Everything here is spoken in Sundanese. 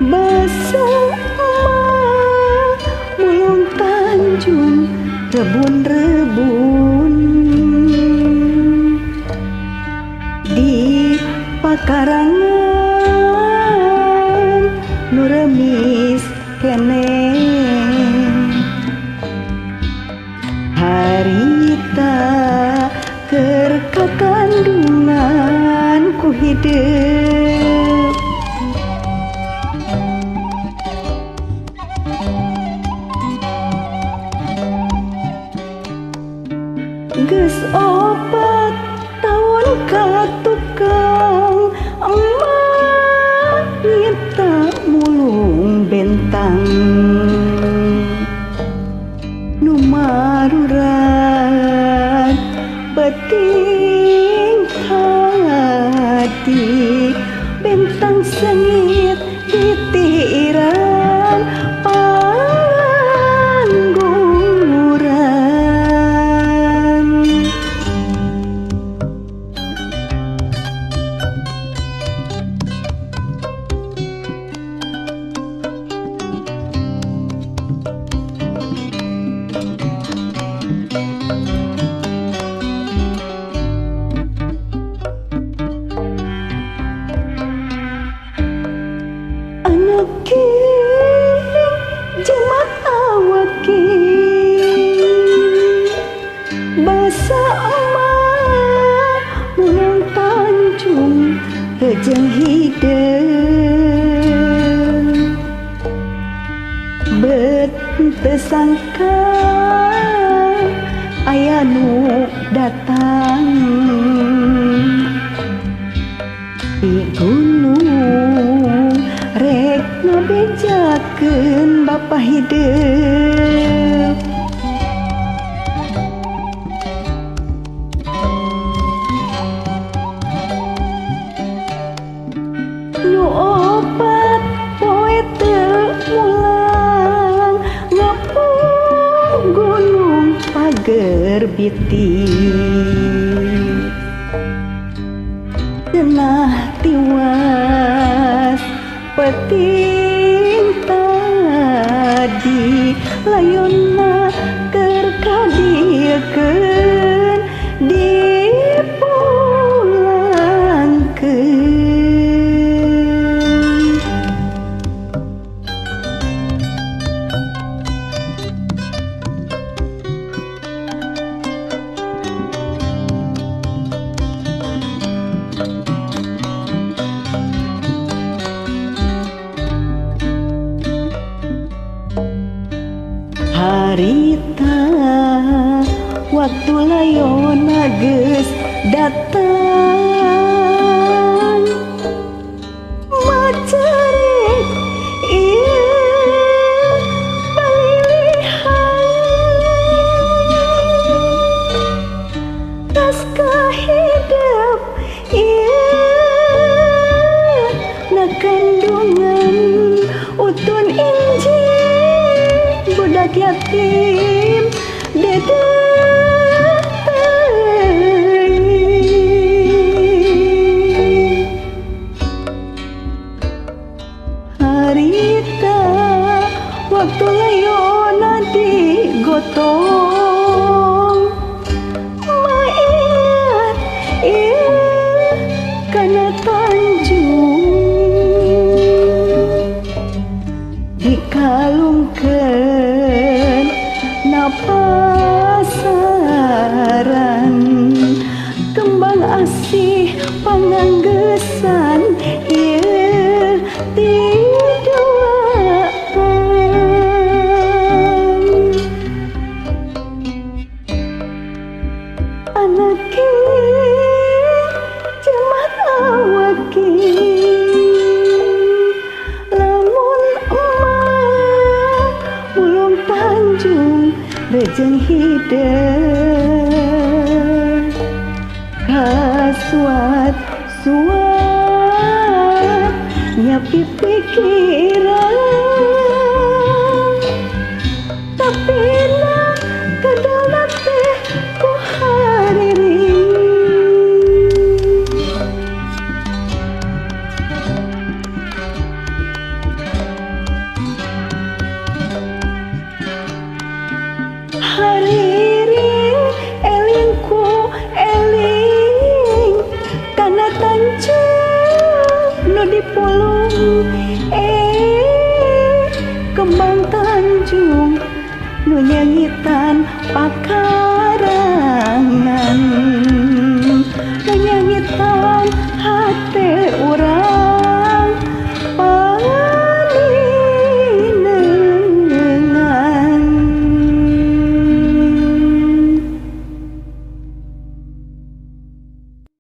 Basa emak mulung Tanjung rebun-rebun di pakarangan nu remis keneh. Harita keur kakandungan ku hideung. Geus 4 taun ka tukang emak nyipta mulung bentang nu marurat beuting hati bentang sengit ditiran pangguran. Anak jemat awaki basa emak mulung Tanjung rejeng hideung bet teu sangka aya nu datang di gunung rek ngabejakeun bapa hideung. Nu 4 poe teu mulang ngapung gunung pager biti cenah tiwas peting tadi layonna keur kadiekeun dipulangkeun. Harita waktu layona geus datang macaret ieu palilihan tas kahidep ieu na kandungan utun injing budak yatim dedeh teuing. Harita waktu layona digotong maingat ieu kana Tanjung dikalungkeun na pasaran kembang asih panganggesan ieu tiduaan. Anak jemat awaki lamun emak mulung Tanjung rejeng hideung kasuat suat nyapi pikiran tapi na kadalna teh ku hariring. Nu nyengitan pakarangan.